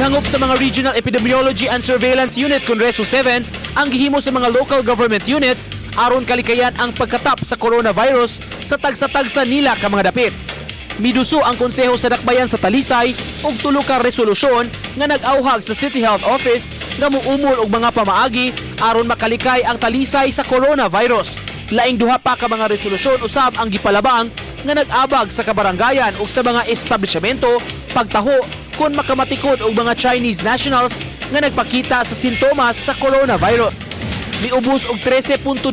Gihangop sa mga Regional Epidemiology and Surveillance Unit kon Reso 7 ang gihimo sa mga local government units aron kalikayan ang pagkatap sa coronavirus sa tagsa-tagsa nila ka mga dapit. Miduso ang konseho sa Dakbayan sa Talisay og tulo ka resolusyon nga nag-awhag sa City Health Office nga muumol og mga pamaagi aron makalikay ang Talisay sa coronavirus. Laing duha pa ka mga resolusyon usab ang gipalabang nga nag-abag sa kabarangayan ug sa mga establishmento pagtaho kung makamatikod og mga Chinese nationals nga nagpakita sa sintomas sa coronavirus. Miubos og 13.2%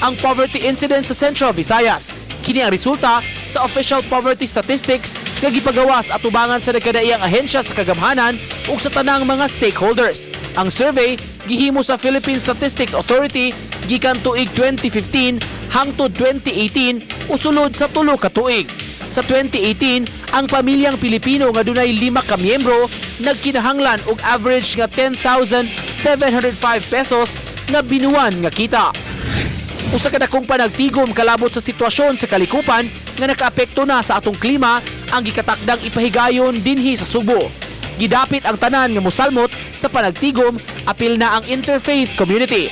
ang poverty incidence sa Central Visayas. Kini ang resulta sa official poverty statistics nga gipagawas atubangan sa nagkadaiyang ahensya sa kagamhanan ug sa tanang mga stakeholders. Ang survey gihimo sa Philippine Statistics Authority gikan tuig 2015 hangtod 2018 o sulod sa 3 ka tuig. Sa 2018, ang pamilyang Pilipino nga dunay lima ka miyembro nagkinahanglan og average nga 10,705 pesos nga binuan nga kita. Usa ka dakong panagtigom kalabot sa sitwasyon sa kalikupan nga nakaapekto na sa atong klima ang gikatakdang ipahigayon dinhi sa Sugbo. Gidapit ang tanan nga mosalmot sa panagtigom, apil na ang interfaith community.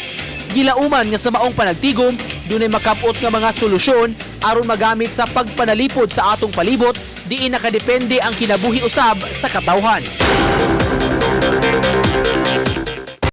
Gilauman nga sa maong panagtigom dunay makab-ot nga mga solusyon aron magamit sa pagpanalipod sa atong palibot diin nakadepende ang kinabuhi usab sa katawhan.